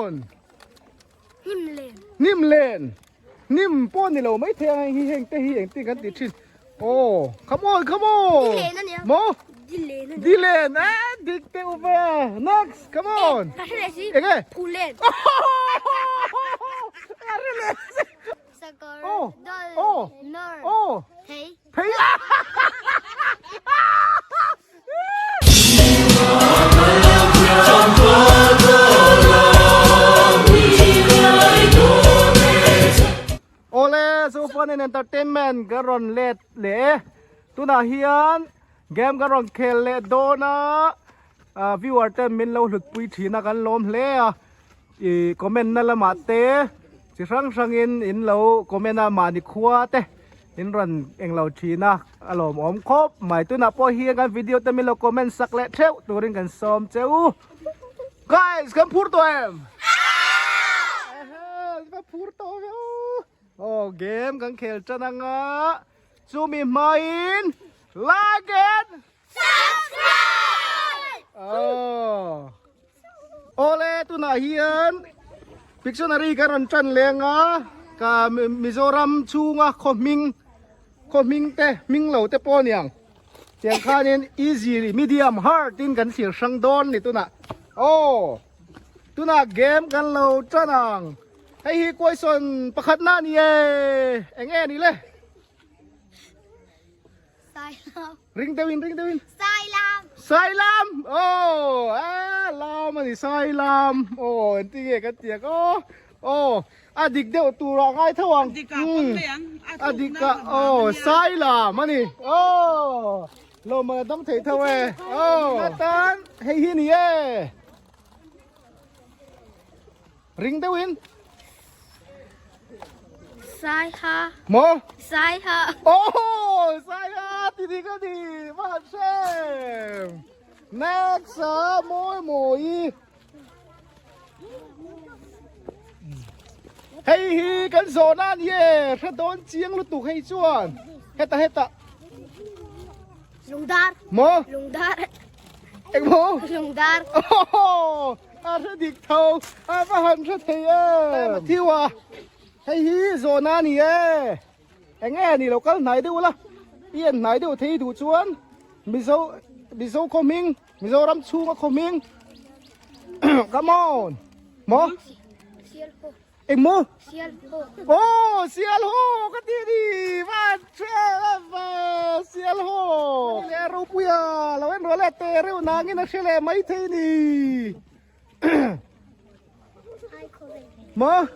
on. Hnim len. Hnim len. Hnim pawh ni lo mai thei ang hei hi heng te hi engtin kan ti thin. Oh, come on, come on. Di len a nia. Maw? Di len a nia. Di len. Ah, dik te u ve. Next, come on. Ka hre leh si. Enge? Phu len. Ka hre leh si. Sakawr. Oh. Dol. Oh. Nawr. Oh. Thei. Thei. Awle Zofan and Entertainment ka rawn let leh e. Tunah hian game ka rawn khel leh dawn a, viewer ten min lo hlut pui thin a kan lawm hle a. Ih comment na lamah te chi hrang hrangin in lo comment a mahni khua te in rawn englo thin a a lawmawm khawp mai. Tunah pawh hian kan video te min lo comment sak leh theuh turin kan sawm che u. Guys kan phur tawh em? Ehe ka phur tawh ve u. Aw game kan khel tan anga chumi hmain like and Subscribe! Aw. Awle tunah hian Pictionary ka rawn tan leng a ka Mizoram chhunga khaw hming khaw hming te hming lo te pawh aniang tiang khanin easy medium hard tin kan thlir hrang dawn ni tunah aw tunah game kan lo tan ang hei hi question pakhat na ani e eng nge ni le. Sailam. Ring deuhin, ring deuhin. Sailam. Sailam. Oh, eh, lam ani Sailam. Oh, enti nge kan tiak oh. Oh, a dik deuh tur ah ngai tho ang. Dik ah pawn mai ang. A dik ah, oh, Sailam ani. Oh, lo man a dawng thei tho e. Oh, atan hei hi ni e. Ring deuhin. Sai ha. Maw? Sai ha. Oh, sai ha ti di ka di. Van xem. Next a moi moi. Hei hi kan zawh na ni e. Hre dawn chiang lutuk hei chuan. Heta heta. Lungdar. Maw? Lungdar. Eng maw? Lungdar. Oh, a hre dik tho a va han hre thei em Matthew a hei hi zawhna a ni e eng nge ni lo kal hnai deuh ula i en hnai deuh thei duh chuan Mizo Mizo khaw hming Mizoram chhunga khaw hming come on maw Eng maw? Sialho. Oh, Sialho ka ti ni. Van tre ve Sialho. Le ropuia lo en ro le te reu nangin a hre le mai thei ni. Maw?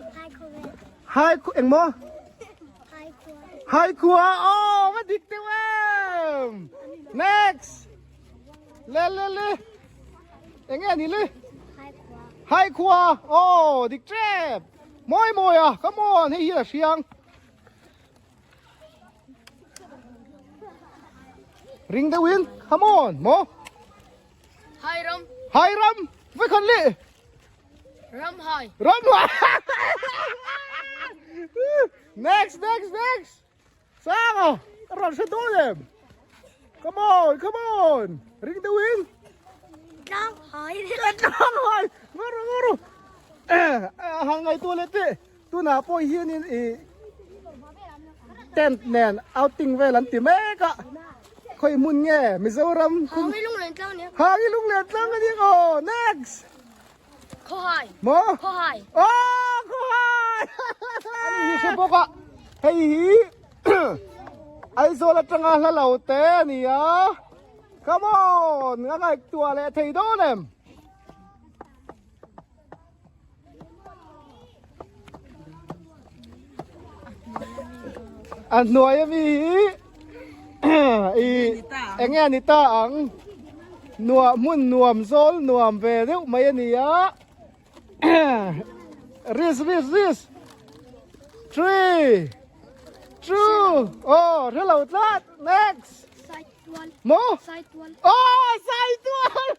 Hai khu eng maw? Hai khua. Oh, va dik teu em. Next. Le le le. Eng nge ni le? Hai khua. Oh, dik trep. Mawi mawi a, come on, hei hi a hriang. Ring deuhin, come on, maw? Hai ram. Hai ram, vai khan le. Ram hai. Ram hai. Next, next, next. Sang a, a rawn hre dawn em? Come on, come on! Ring deuhin! Tlang hai! Tlang hai! Ngaru, ngaru! A hang ngaihtuah leh teh, tunah pawh hianin i tent nen outing vel an ti mek a, khawi hmun nge Mizoram khum Hangi lunglen tlang ania. Hangi lunglen tlang ania aw, next! Khawhai. Maw? Khawhai. Oh, khawhai. Ani hi hre bawk a. Hei hi Aizawl atanga hla lo te a ni a. Come on, a ngaihtuah leh thei dawn em? A hnuai ami hi i eng nge ni ta ang nuam hmun nuam zawl nuam ve deuh mai a ni a ris ris ris 3 2 oh hre lo tlat next maw oh saitual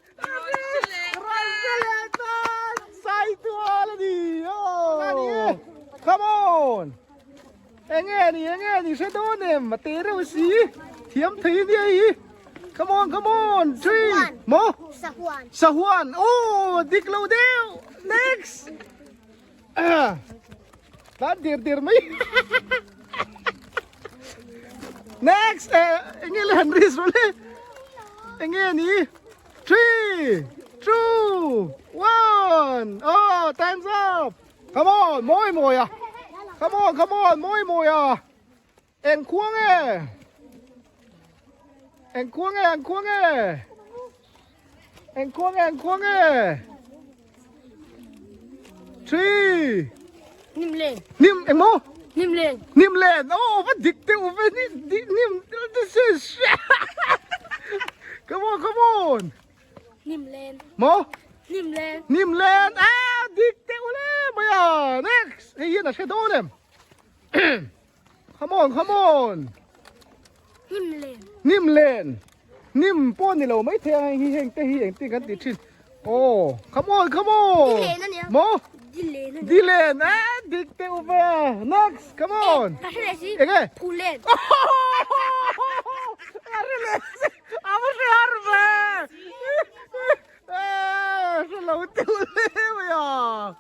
Come on! Enge ni enge ni hre dawn em a te reuh si thiam thei nia hi Come on come on three mo Sahuan Sahuan oh dik lo deuh next. Tlan dir dir mai. Next, eh, enge le han ris le. Enge ni? 3 2 1. Oh, time's up. Come on, moi moi à. Come on, come on, moi moi à. Eng khua nge? Eng khua nge, eng khua nge? Eng khua nge, eng khua nge? 3 Nim len. Nim eng maw? Nim len. Nim len. Oh, va dik deuh ve ni di nim this is Come on, come on. Nim len. Maw? Nim len. Nim len. Ah, dik deuh le mai a. Next. Hei hian a hre dawn em. Come on, come on. Nim len. Nim len. Nim pawh ni lo mai thei a hei hi heng te hi engtin kan ti thin. Oh, come on, come on. Di len a nia. Maw? Di len a nia. Di len. Ah, dik deuh ve. Next, come on. Ka hre leh si. Enge? Phu len. Ka hre leh si. A va hre har ve. Eh, hre lo deuh le mai a.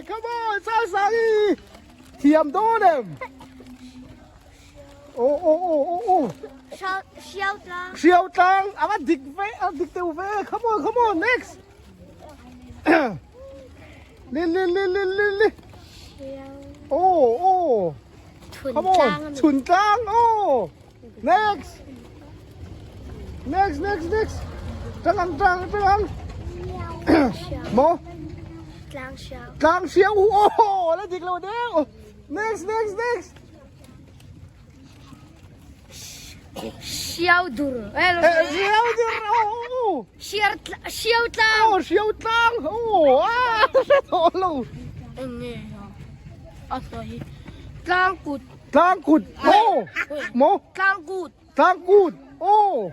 Come on, sang sang i thiam dawn em? Oh, oh, oh, oh, oh. Hriau tlang. Hriau tlang, a va dik ve, a dik deuh ve. Come on, come on, next. Li, li, li, li, li, li. Oh, oh. Come on, chhun tlang, oh. Next. Next, next, next. Tang ang, tang, tang ang. Mo? Tlang siau. Tlang siau. Oh, la dik lo deuh. Next, next, next. Siau dur. Eh, siau dur. Oh. Siar siau tlang. Oh, siau tlang. Oh, ah, lo. Enge. A hi. Tlang kut. Tlang kut. Maw. Maw. Tlang kut. Tlang kut. Aw.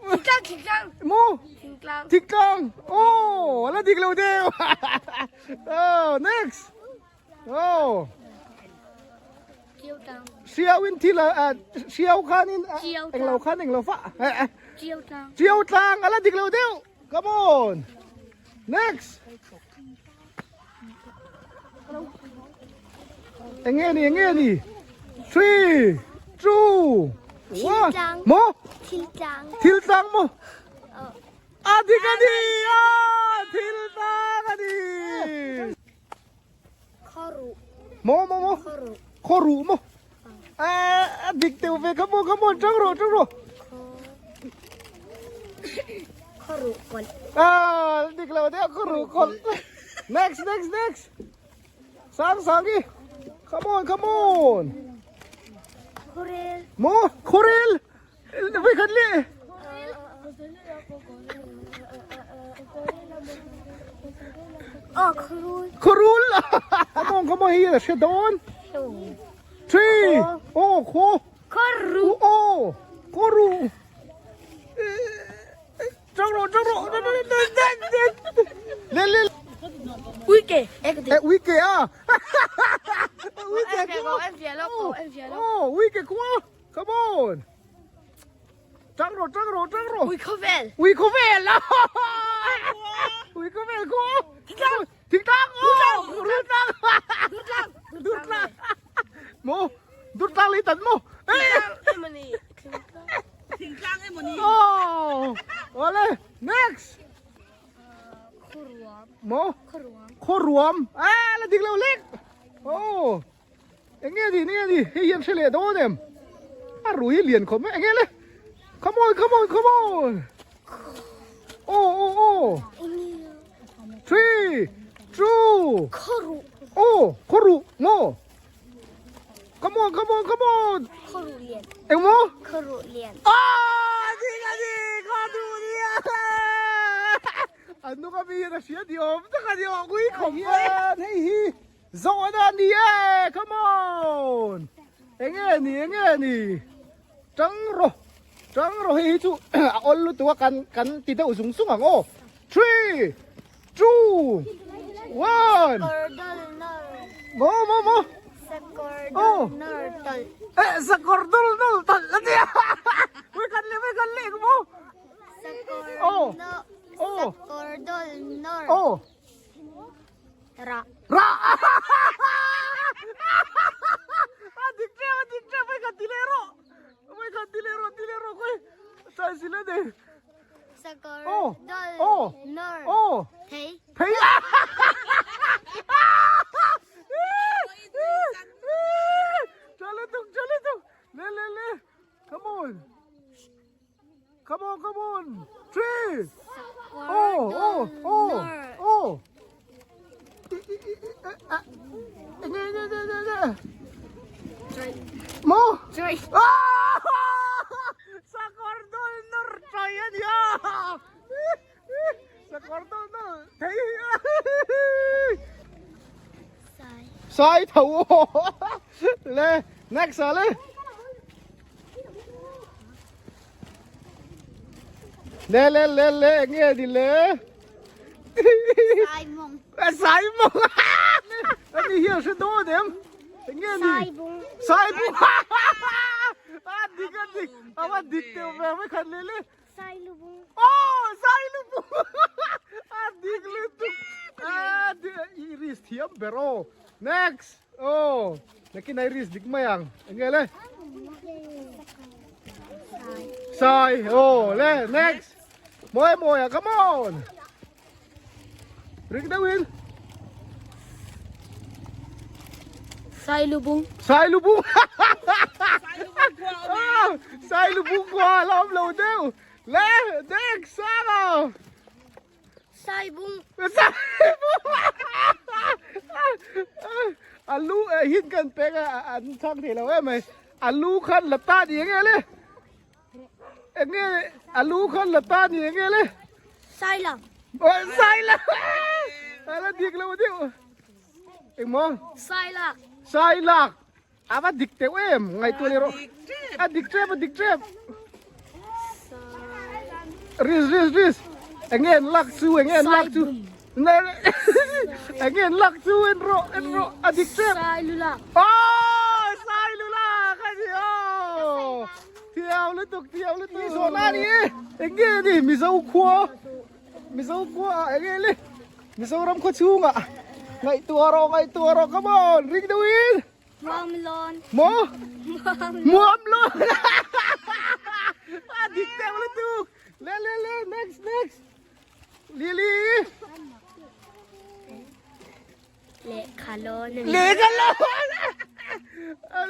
Thingtlang thingtlang. Maw. Thingtlang. Thingtlang. Aw. La dik lo deuh. Oh, next. Oh. Chiau tlang. Siau in thil a siau khan in eng lo khan eng lo fa. Chiau tlang. Chiau tlang. A la dik lo deuh. Come on. Next. Eng nge ni eng nge ni 3 2 1 maw Thil tlang Thil tlang maw A dik a ni a thil tlang a ni Khaw ruh Maw maw maw Khaw ruh maw A dik deuh ve kha maw kha maw tang rawh tang rawh Khaw ruh kawlh A dik lo deuh khaw ruh kawlh Next next next Sang sang i Come on come on Khuarel Maw khuarel Voi khat leh Aw khuarul Khuarul Come on come on hei a hre dawn 3 Aw khaw Khuaru Aw khuaru Tang rawh tang rawh Le le Ui ke Eh ui ke a Ui ke khua Oh ui ke khua Come on Tang rawh tang rawh tang rawh Ui khawvel Ui khawvel Ui khawvel khua Thingtlang Thingtlang Oh Durtlang Durtlang Durtlang Maw Durtlang lei tan maw Thingtlang Thingtlang emaw ni? Oh! Awle, next. Khuruam. Mo? Khuruam. Khuruam. Ah, la dik lo lek. Oh. Enge ni, enge ni. Hei hian hre leh dawn em. A rui lian khawp mai. Enge le. Come on, come on, come on. Oh, oh, oh. 3 2 Khuaruh. Oh, khuaruh. Mo. Come on, come on, come on. Khuaruh lian. Eng maw? Khuaruh lian. Ah, ding a ni, kha duh nia. An nuk a mi hian a hria ni awm tak a ni awm ui khawp hian hei hi zawhna a ni e, come on. Enge ni, enge ni. Tang rawh, tang rawh hei hi chu a awl lutuk a kan kan ti deuh zung zung ang aw. 3 2 1 Maw maw maw Sakawr dul nawr tawlh. Eh sakawr dul nawr tawlh a nia. Wei kan leh wei kan leh maw. Sakawr sakawr dul nawr. Oh. Ra. Ra. A dik ṭep, a dik ṭep, vawikhat ti leh rawh. Vawikhat ti leh rawh, ti leh rawh khawi. Sai sil a ni. Sakawr Oh, dol oh, nawr oh. thei. Thei. Chale tuk, chale tuk. Le le le. Come on. Come on, come on. Three. Oh, oh, oh, oh. Nge, nge, nge, nge, nge. Mo? Joy. Ah! Sakawr dol nawr trai a nia. Sakawr dol nawr thei. Sai. Sai tho. Le, next ah le. Le le le le eng nge ni le? Sai mawng. Sai mawng. Ani hian hre dawn em? Eng nge ni? Sai bung. Sai bung. A dik a dik. A va dik deuh ve mai khat le le. Sai lu bung. Oh, sai lu bung. A dik lutuk. A dik i risk thiam ber aw. Next. Oh, nakin ai risk dik mai ang. Eng nge le? Sai. Oh, le next. Moi moi à, come on. Ring the wheel. Sai lu bung. Sai lu bung. Ah, Sai lu bung qua lom lo deuh. Le, next, Sarah. Sai bung. Sai bung. A lu hin kan pek a an chang thei lo em mai. A lu khan la ta ni nge le. Enge a lu khan la ta ni nge le. Sai lam. Sai lam. A la dik lo deuh. Engmaw? Sai lak. Sai lak. A va dik teuh em ngaihtuah leh rawh. A dik tep a dik tep. Riz riz riz. Enge an lak chu enge an lak chu. Enge an lak chu en rawh en rawh a dik tep. Sai lu lak. Oh sai lu lak a ni aw. Thiam lutuk thiam lutuk. Ni zawh na ni e. Enge ni Mizo khua Mizo khua ah enge le Mizoram khaw chhungah ngaihtuah rawh ngaihtuah rawh come on ring deuhin. Muam lawn. Maw? Muam lawn. A dik deuh lutuk. Le le le next next. Lily. Lehkha lawn. Lehkha lawn.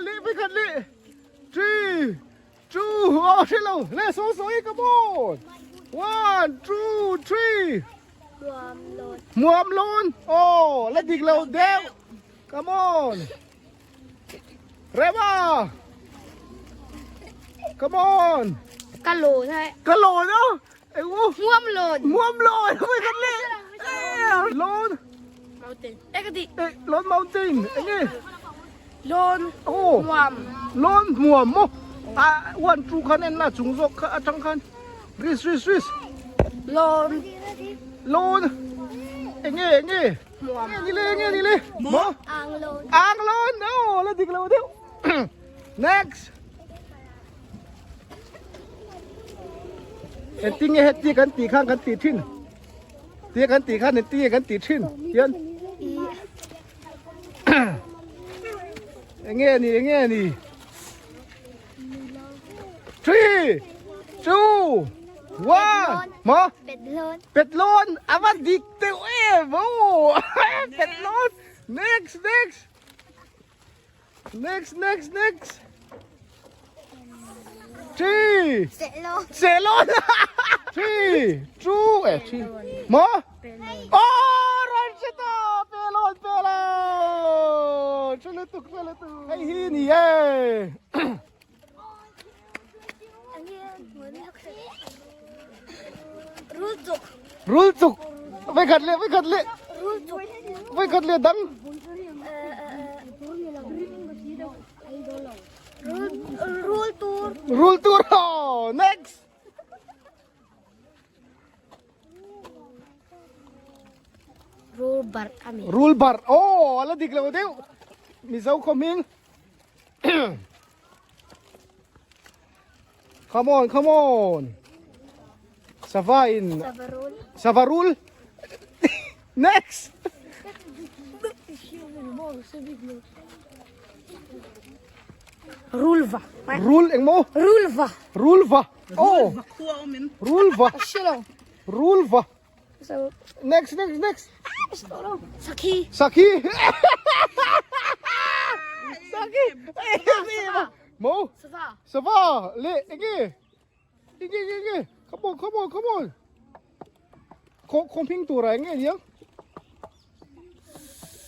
Le pakhat le. 3 2 oh hre lo. Le so so come on. 1 2 3. Muam lawn. Muam lawn. Oh, la dik lo deuh. Come on. Rema. Come on. Ka lawn hai. Ka lawn á. Eng u. Muam lawn. Muam lawn. Không phải khát lệ. Lawn. Mountain. Ê cái gì? Ê, lawn mountain. Eng nge. Lawn. Oh. Muam. Lawn muam mo. À, one two khan en la chung zawk kha atang khan. Risk risk risk. Lawn. Lawn. Eng nge eng nge. Ni le nge ni le. Mo. Ang lawn. Ang lawn. Oh, la dik lo deuh. Next. Heti nge heti kan tih khan kan tih thin. Tia kan tih khan heti nge kan tih thin. Hian. Enge ni enge ni. 3 2 1 Mo. Pet lawn. Pet lawn. A va dik deuh em aw. Pet lawn. Next next. Next next next. 3 Seh lawn. Seh lawn. 3 2 eh 3 Mo. Oh, rawn hre ta. Pe lawn pe lawn. Hre lutuk hre lutuk. Hei hi ni e. Rul chuk. Rul chuk. Vai khat leh, vai khat leh. Rul chuk. Vai khat leh dang. Rul rul tur. Rul tur. Oh, next. Rul bar ami. Rul bar. Oh, ala dik lo deuh. Mizo khaw hming. Come on, come on. Sava in. Savarul. Savarul. Next. Rulva. Rul engmaw? Rulva. Rulva. Oh. Rulva khua awm em? Rulva. Hre lo. Rulva. So. Next, next, next. Sakhi. Sakhi. Sakhi. Mo. Sava. Sava. Le, enge. Enge, enge, enge. Come on, come on, come on. Khaw khaw hming turah enge aniang?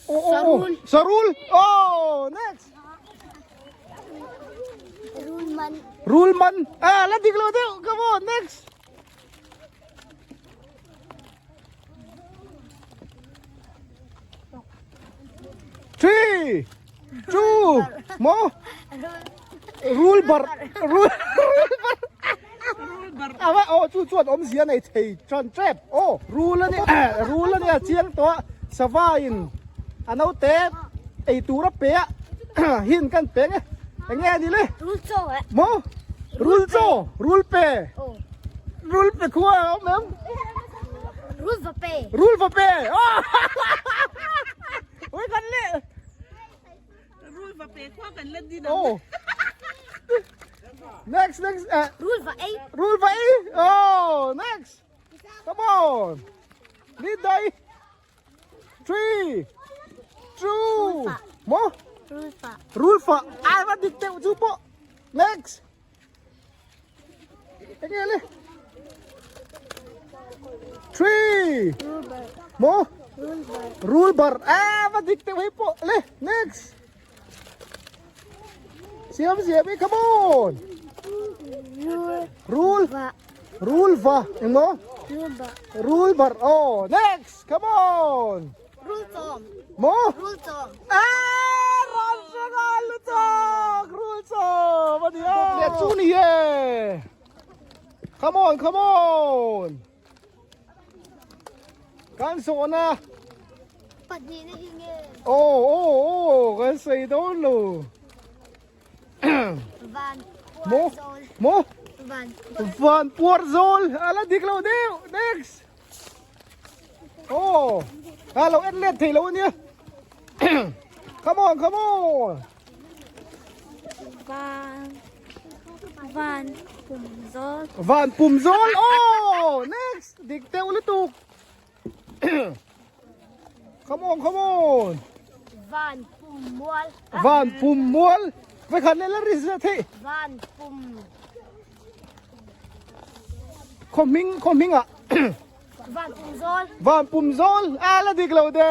Oh, oh, oh. Sarul. Sarul. Oh, next. Rulman. Rulman. Ah, la dik lo deuh. Come on, next. Three, two, mo. Rul bar. Rul rul bar. Rul bar. Awa oh chu chuan awm zia nei thei tran trep. Oh, rul ani rul ani a chiang tawh a sava in a naute ei tur a pe a hin kan pe nge enge ani le. Rul chaw eh. Mo rul chaw rul pe. Oh. Rul pe khua a awm em. Rul va pe. Rul va pe. Oh. Ui kan le. Rul va pe khua kan la din ang. Oh. Next, next. Uh, Rul va ei. rul va ei. Oh, next. Come on. Lead day. 3 2 Mo. Rul fa. Rul fa. Ai va dik teuh chu pawh. Next. Enge le. 3 Rul bar. Mo. Rul bar. Rul bar. Ah, va dik teuh hei pawh. Le, next. Siam siam i, come on. Rul Rul. va. Rul va. Engmaw? Rul bar. Rul bar. Oh, next. Come on. Rul chawm. Mo. Rul chawm. Ah, ran sanga lutuk. Rul chawm. Ania. Leh chu ni e. Come on, come on. Kan sawhna. Pahnihna hi nge? Aw aw aw kan sawi dawn lo. Van Maw puar zawl. Maw Van Van puar zawl a la dik lo deuh next. Aw a lo en let thei lo ania. Come on come on. Van Van pum zawl. Van pum zawl aw next dik deuh lutuk. Come on, come on. Van pum mual. Van pum mual. Vai khan le la ri zia thei. Van pum. Kho ming, kho ming a. Van pum zawl. Van pum zawl. A la dik lo de.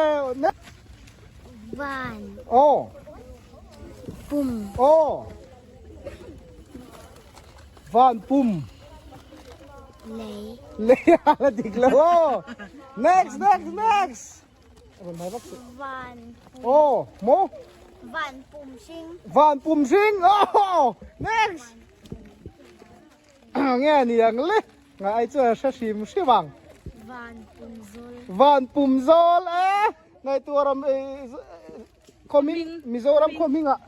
Van. Oh. Pum. Oh. Van pum. Lei. Lei a la dik lo aw. Next, next, next. Van. Oh, mo. Van pum hring. Van pum hring. Oh, next. Nge ni ang le. Nga ai chu hre hrim hrim ang. Van pum zawl. Van pum zawl e. Ngai tuaram Khawhming Mizoram khawhming ah.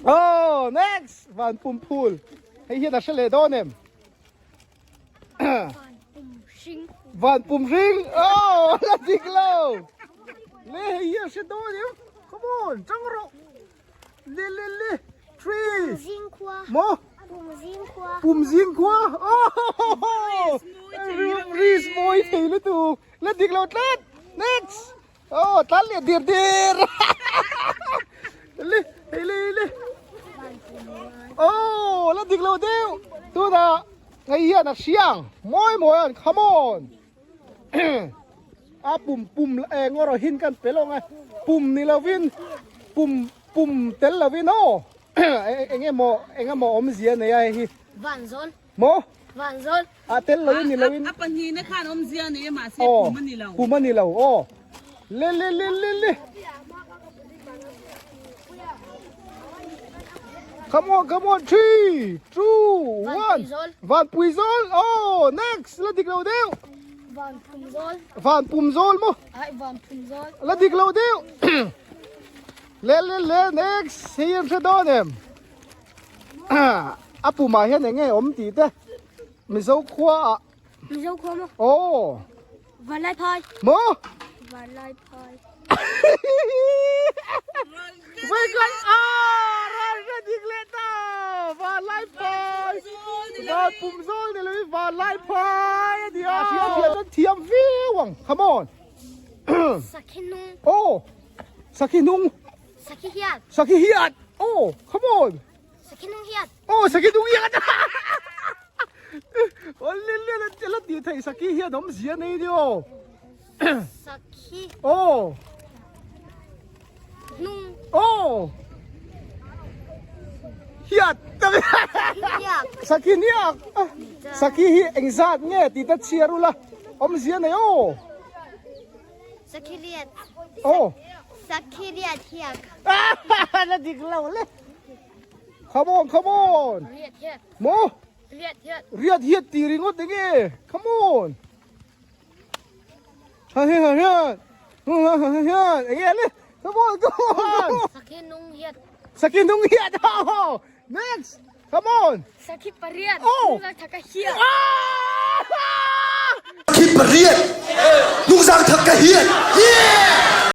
Oh next van pum phul hei hian a hre leh dawn em Van pum hring Van pum hring oh la dik lo le hei hi a hre dawn em come on chang rawh le le le tree Zing khua maw Pum zing khua Pum zing khua oh Risk mawi thei lutuk La dik lo tlat. Next. Oh, tlan leh dir dir. Le, hei le le. Oh, la dik lo deuh. Tuna ngai hian a hriang. Mawi mawi an come on. A pum pum eh ngawr aw hin kan pe lo ngai. Pum ni lovin pum pum tel lovin aw. Eng emaw eng emaw awmzia nei a hei hi. Van zawl. Maw? Van zawl. A tel lo in ni lo in. A pahnihna khan awmzia nei a mahse pum a ni lo. Pum a ni lo aw. Le le le le le. Come on come on 3 2 1. Van pui zawl. Aw next la dik lo deuh. Van pum zawl. Van pum zawl maw? Ai van pum zawl. La dik lo deuh. Le le le next hei an hre dawn em. A pumah hian eng nge awm tih te Mizo khua ah Mizo khua maw? Aw Vanlai phai Maw? Vanlai phai. Vawikhat a ral hre dik leh ta Vanlai phai Van pum zawl ni lovin Vanlai phai a ni a. Hria hria chuan thiam viau ang come on. Sakhi hnung. Aw Sakhi hnung. Sakhi hiat. Sakhi hiat aw come on. Sakhi hnung hiat. Aw sakhi hnung hiat. Aw le le la tih theih sakhi hian awmzia nei ni aw. Sakhi. Aw. Hnung. Aw. Hiat. Sakhi hniak. Sakhi hi engzat nge tih ta chhiar ula awmzia nei aw. Sakhi riat. Aw. Sakhi riat hiak. La dik lo le. Come on, come on. Riat hiat. Maw? Riat hiat. Riat hiat tih ringawt enge? Come on. Ha hi ha hian. Ha ha ha hian. Enge le? Come on, come on. Sakhi nung hiat. Sakhi nung hiat. Oh, next. Come on. Sakhi pariat. Oh. Nung thaka hiat. Ah! Sakhi pariat. Nung zang thaka hiat. Yeah!